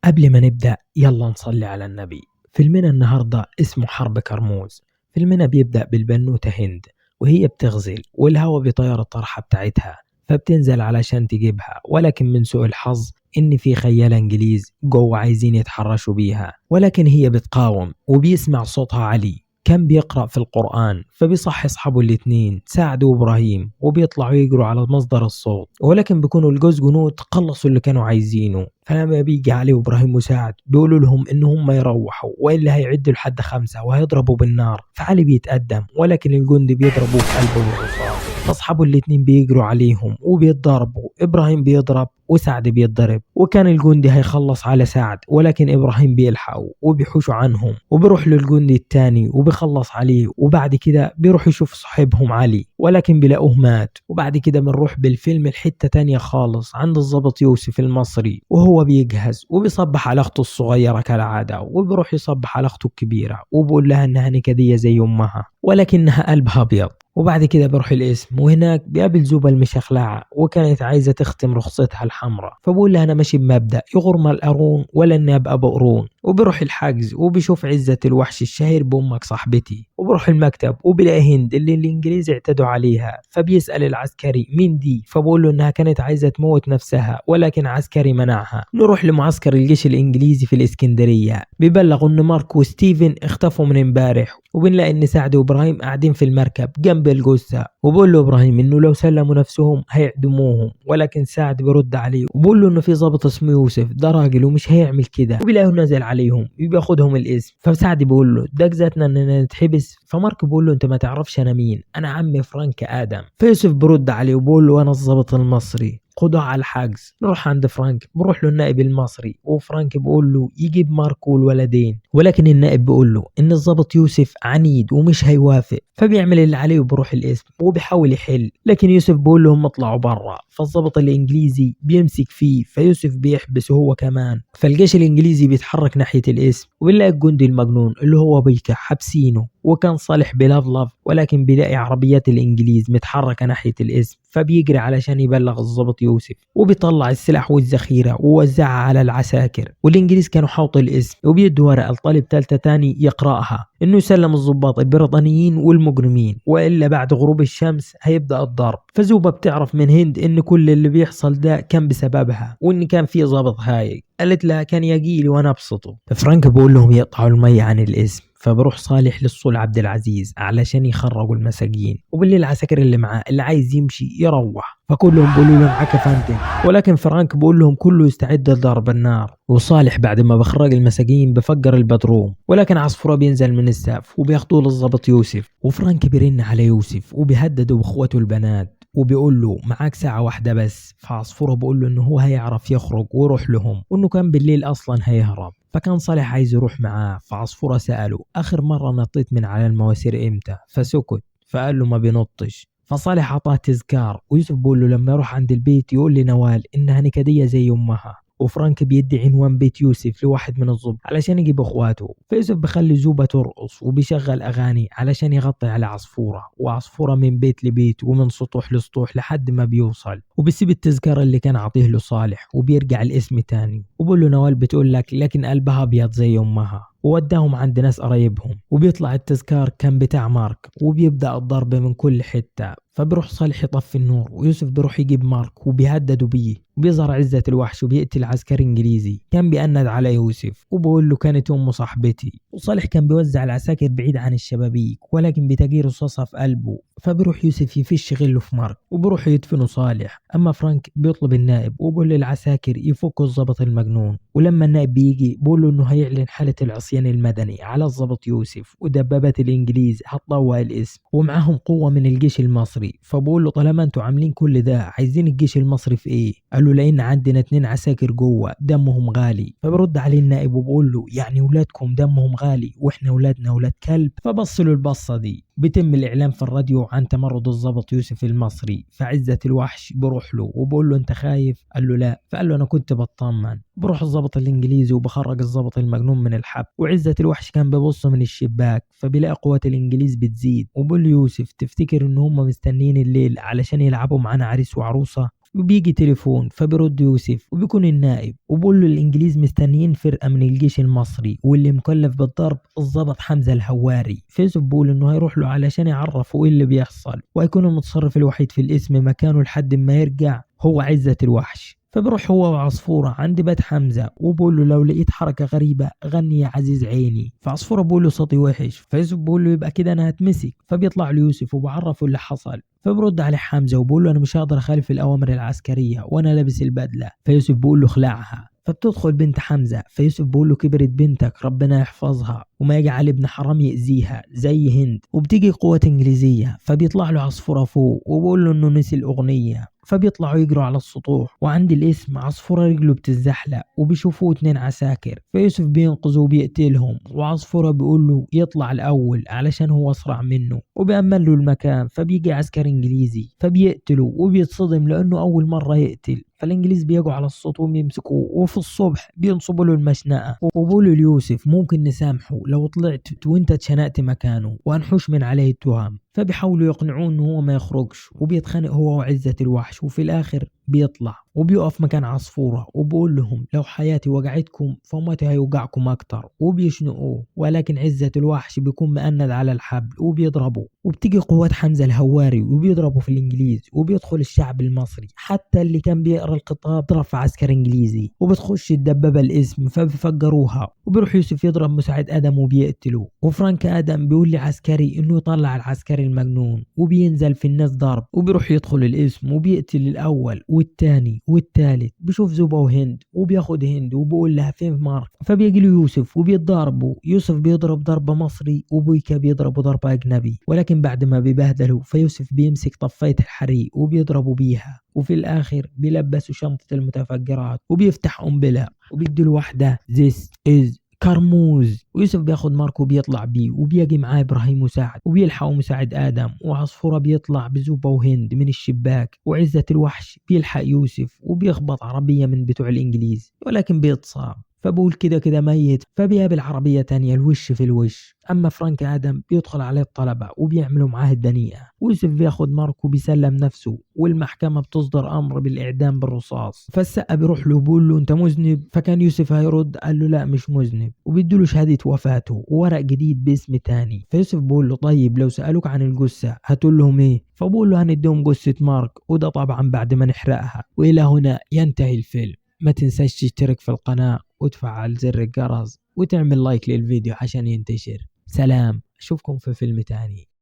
قبل ما نبدأ يلا نصلي على النبي. فيلمنا النهاردة اسمه حرب كرموز. فيلمنا بيبدأ بالبنوتة هند وهي بتغزل والهوا بيطير الطرحة بتاعتها، فبتنزل علشان تجيبها، ولكن من سوء الحظ إن في خيالة إنجليز جوه عايزين يتحرشوا بيها، ولكن هي بتقاوم وبيسمع صوتها علي كان بيقرأ في القرآن، فبيصحي أصحابه الاتنين سعد وإبراهيم وبيطلعوا يجروا على مصدر الصوت، ولكن بيكونوا الجوز جنود خلصوا اللي كانوا عايزينه. فلما بيجي علي وإبراهيم وسعد بيقولوا لهم إن هم يروحوا وإلا هيعدوا لحد 5 وهيضربوا بالنار، فعلي بيتقدم ولكن الجندي بيضربوه في قلبه بالرصاص، فأصحابه الاتنين بيجروا عليهم وبيتضربوا، إبراهيم بيضرب وسعد بيتضرب، وكان الجندي هيخلص على سعد ولكن إبراهيم بيلحقه وبيحوشوا عنهم، وبيروح للجندي التاني وبيخلص عليه، وبعد كده بيروح يشوف صاحبهم علي ولكن بيلاقوه مات. وبعد كده بنروح بالفيلم لحتة تانية خالص عند الضابط يوسف المصري، وهو بيجهز وبيصبح على أخته الصغيرة كالعادة، وبيروح يصبح على أخته الكبيرة وبيقول لها إنها نكدية زي أمها ولكنها قلبها أبيض. وبعد كده بيروح القسم وهناك بيقابل زوبة المشخلعة وكانت عايزة تختم رخصتها الحمراء، فبقول لها أنا ماشي بمبدأ يغرم القارون ولا إني أبقى بقرون. وبيروح الحجز وبيشوف عزة الوحش الشهير بأمك صاحبتي، وبروح المكتب وبيلاقي هند اللي الإنجليز اعتدوا عليها، فبيسأل العسكري مين دي، فبقول له إنها كانت عايزة تموت نفسها ولكن عسكري منعها. نروح لمعسكر الجيش الإنجليزي في الإسكندرية، بيبلغوا إن مارك وستيفن اختفوا من امبارح، وبنلاقي إن سعد وإبراهيم قاعدين في المركب جنب الجثة، وبقول له إبراهيم إنه لو سلموا نفسهم هيعدموهم، ولكن سعد بيرد عليه وبقول له إنه في ضابط اسمه يوسف ده راجل ومش هيعمل كده، وبيلاقيه نازل عليهم بياخدهم الاسم. فسعد بيقول له ده جزاتنا إننا نتحبس، فمارك بيقول له أنت ما تعرفش أنا مين، أنا عمي فرانك آدم. فيوسف برد عليه وبقول له أنا الضابط المصري، خدوه على الحجز. نروح عند فرانك، بروح له النائب المصري وفرانك بيقول له يجيب ماركو والولدين، ولكن النائب بيقول له ان الضابط يوسف عنيد ومش هيوافق، فبيعمل اللي عليه وبروح القسم وبيحاول يحل، لكن يوسف بيقول لهم اطلعوا برا، فالضابط الانجليزي بيمسك فيه، فيوسف بيحبسه هو كمان. فالجيش الانجليزي بيتحرك ناحية القسم وبنلاقي الجندي المجنون اللي هو بيكا حابسينه، وكان صالح بلفلف ولكن بيلاقي عربيات الانجليز متحركة ناحية القسم، فبيجري علشان يبلغ الضابط يوسف، وبيطلع السلاح والذخيرة ووزعها على العساكر، والانجليز كانوا حاوطوا القسم، وبيدوا ورقة لطالب تالتة تاني يقرأها انه يسلم الضباط البريطانيين والمجرمين والا بعد غروب الشمس هيبدأ الضرب. فزوبة بتعرف من هند ان كل اللي بيحصل ده كان بسببها وان كان في ضابط هايج، قالت لها كان يجيلي وانا ابسطه. ففرانك بيقول لهم يقطعوا المية عن الاسم، فبروح صالح للصول عبد العزيز علشان يخرجوا المساجين، وبالليل العساكر اللي معاه اللي عايز يمشي يروح، فكلهم بيقولوا له معاك يا فندم، ولكن فرانك بيقول لهم كله يستعد لضرب النار. وصالح بعد ما بخرج المساجين بفجر البدروم، ولكن عصفورة بينزل من السقف وبياخدوه للظابط يوسف، وفرانك بيرن على يوسف وبيهدده باخواته البنات وبيقول له معاك ساعة واحدة بس، فعصفورة بيقول له انه هو هيعرف يخرج ويروح لهم وانه كان بالليل اصلا هيهرب، فكان صالح عايز يروح معاه. فعصفورة سأله اخر مرة نطيت من على المواسير امتى، فسكت، فقال له ما بينطش، فصالح عطاه تذكار، ويوسف بيقول له لما يروح عند البيت يقول لنوال انها نكدية زي امها. وفرانك بيدي عنوان بيت يوسف لواحد من الضباط علشان يجيب اخواته، فيوسف بخلي زوبة ترقص وبيشغل اغاني علشان يغطي على عصفورة، وعصفورة من بيت لبيت ومن سطوح لسطوح لحد ما بيوصل، وبيسيب التذكار اللي كان عطيه له صالح وبيرجع الاسم تاني، وبقول له نوال بتقول لك لكن قلبها ابيض زي امها، ووداهم عند ناس قرايبهم، وبيطلع التذكار كان بتاع مارك، وبيبدأ الضرب من كل حتة، فبيروح صالح يطفي النور ويوسف بيروح يجيب مارك وبيهددوا بيه، وبيظهر عزة الوحش وبيقتل عسكري انجليزي كان بيأند على يوسف وبقول له كانت امه صاحبتي. وصالح كان بيوزع العساكر بعيد عن الشبابيك ولكن بتجي رصاصة في قلبه، فبيروح يوسف يفش غله في مارك وبيروح يدفنه صالح. اما فرانك بيطلب النائب وبيقول للعساكر يفكوا الضابط المجنون، ولما النائب بيجي بيقول له انه هيعلن حالة العصيان المدني على الضابط يوسف ودبابات الانجليز هتطوق الاسم ومعاهم قوة من الجيش المصري، فبقول له طالما انتوا عاملين كل ده عايزين الجيش المصري في ايه؟ قال له لان عندنا 2 عساكر جوه دمهم غالي. فبرد عليه النائب وبقول له يعني ولادكم دمهم غالي واحنا ولادنا ولاد كلب؟ فبص له البصه دي. بيتم الاعلان في الراديو عن تمرد الضابط يوسف المصري، فعزة الوحش بروح له وبقول له انت خايف؟ قال له لا، فقال له انا كنت بطمن. بروح الضابط الانجليزي وبخرج الضابط المجنون من الحبس، وعزة الوحش كان بيبص من الشباك فبيلاقي قوات الانجليز بتزيد، وبقول له يوسف تفتكر ان هم مستنيين الليل علشان يلعبوا معانا عريس وعروسه؟ وبيجي تليفون فبيرد يوسف وبيكون النائب، وبقول له الانجليز مستنيين فرقه من الجيش المصري واللي مكلف بالضرب الضابط حمزه الهواري. فيوسف بيقول انه هيروح له علشان يعرفه ايه اللي بيحصل، وهيكون المتصرف الوحيد في الاسم مكانه لحد ما يرجع هو عزت الوحش. فبروح هو وعصفورة عند بيت حمزة وبقول له لو لقيت حركة غريبة غني يا عزيز عيني. فعصفورة بقول له صوتي وحش، فيوسف بقول له يبقى كده انا هتمسك. فبيطلع له يوسف وبعرفه اللي حصل. فبرد عليه حمزة وبقول له انا مش هقدر اخالف الاوامر العسكرية وانا لابس البدلة. فيوسف بقول له اخلعها. فبتدخل بنت حمزة، فيوسف بيقول له كبرت بنتك ربنا يحفظها وما يجعل ابن حرام يأذيها زي هند. وبتيجي قوات انجليزية، فبيطلع له عصفورة فوق وبقول له انه نسي الأغنية. فبيطلعوا يجروا على السطوح، وعند الاسم عصفورة رجله بتتزحلق وبيشوفوه 2 عساكر، فيوسف بينقذه وبيقتلهم، وعصفورة بيقول له يطلع الأول علشان هو أسرع منه، وبيأمن له المكان. فبيجي عسكري إنجليزي فبيقتله وبيتصدم لأنه أول مرة يقتل. فالإنجليز بيجوا على السطوح وبيمسكوه، وفي الصبح بينصبوا له المشنقة وبيقولوا ليوسف ممكن نسامحه لو طلعت وانت اتشنقت مكانه وهنحوش من عليه التهم. فبيحاولوا يقنعوه ان هو ما يخرجش، وبيتخانق هو وعزت الوحش، وفي الاخر بيطلع وبيقف مكان عصفورة وبيقول لهم لو حياتي وجعتكم فموتي هيوجعكم اكتر، وبيشنقوه. ولكن عزت الوحش بيكون مأند على الحبل وبيضربه، وبتيجي قوات حمزة الهواري وبيضربوا في الانجليز، وبيدخل الشعب المصري حتى اللي كان بيقرا الخطاب ضرب في عسكر انجليزي، وبتخش الدبابة الاسم فبيفجروها، وبيروح يوسف يضرب مساعد ادم وبيقتله. وفرانك ادم بيقول لعسكري انه يطلع العسكري المجنون، وبينزل في الناس ضرب، وبيروح يدخل الاسم وبيقتل الاول والتاني والتالت. بيشوف زوبا وهند وبياخد هند وبيقول لها فين مارك، فبيجي له يوسف وبيتضاربوا. يوسف بيضرب ضربة مصري وبويكا بيضربه ضربة أجنبي، ولكن بعد ما بيبهدلوا فيوسف بيمسك طفاية الحريق وبيضربوا بيها، وفي الآخر بيلبسوا شنطة المتفجرات وبيفتح قنبلة وبيديله واحدة This is كرموز. ويوسف بياخد ماركو بيطلع بيه، وبيجي معاه ابراهيم وسعد، وبيلحقوا مساعد ادم، وعصفوره بيطلع بزوبا وهند من الشباك، وعزت الوحش بيلحق يوسف وبيخبط عربيه من بتوع الانجليز ولكن بيتصاب، فبقول كده كده ميت، فبيقابل عربية تانية الوش في الوش. أما فرانك آدم بيدخل عليه الطلبة وبيعملوا معاه الدنيئة، ويوسف بياخد ماركو بيسلم نفسه، والمحكمة بتصدر أمر بالإعدام بالرصاص. فالسقا بيروح له وبيقول له أنت مذنب، فكان يوسف هيرد قال له لا مش مذنب، وبيديله شهادة وفاته وورق جديد باسم تاني. فيوسف بيقول له طيب لو سألوك عن الجثة هتقول لهم إيه؟ فبقول له هنديهم جثة مارك، وده طبعا بعد ما نحرقها. وإلى هنا ينتهي الفيلم. ما تنساش تشترك في القناة وتفعل زر الجرس وتعمل لايك للفيديو عشان ينتشر. سلام، أشوفكم في فيلم تاني.